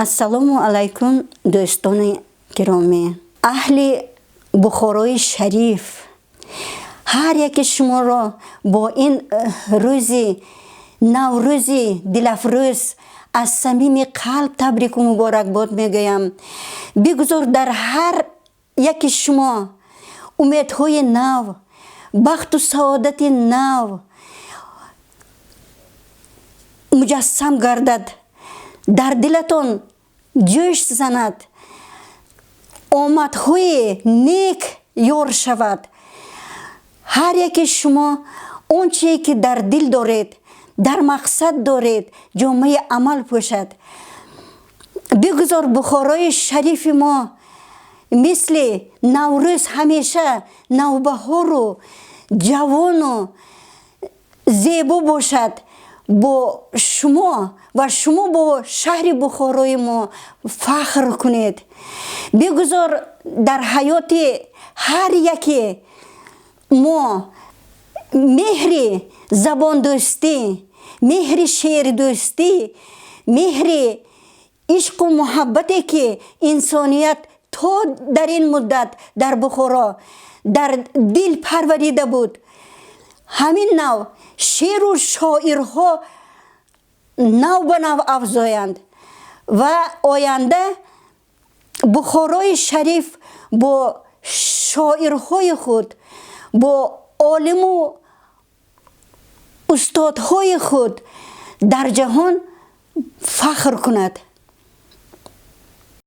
Ассалому алайкум, дӯстони гиромӣ, аҳли Бухорои Шариф. Ҳар яке шуморо бо ин рӯзи Наврӯзи дилафрӯз аз самими қалб табрику муборакбод мегӯям. Бигузор дар ҳар яки шумо умедҳои нав, бахту саодати нав муҷассам гардад, дар дилатон ҷӯш занад, омадҳои нек ёр шавад. Ҳар яке шумо он чие ки дар дил доред, дар мақсад доред, ҷомаи амал пӯшад. Бигузор Бухорои Шарифи мо мисли Наврӯз ҳамеша навбаҳору ҷавону зебо бошад бо шумо ва шумо бо шаҳри Бухорои мо фахр кунед. Бигузор дар ҳаёти ҳар яке мо меҳри забондӯстӣ, меҳри шеърдӯстӣ, меҳри ишқу муҳаббате ки инсоният то дар ин муддат дар Бухоро дар дил парварида буд, ҳамин нав шеъру шоирҳо нав ба нав афзоянд ва оянда Бухорои Шариф бо шоирҳои худ, бо олиму устодҳои худ дар ҷаҳон фахр кунад.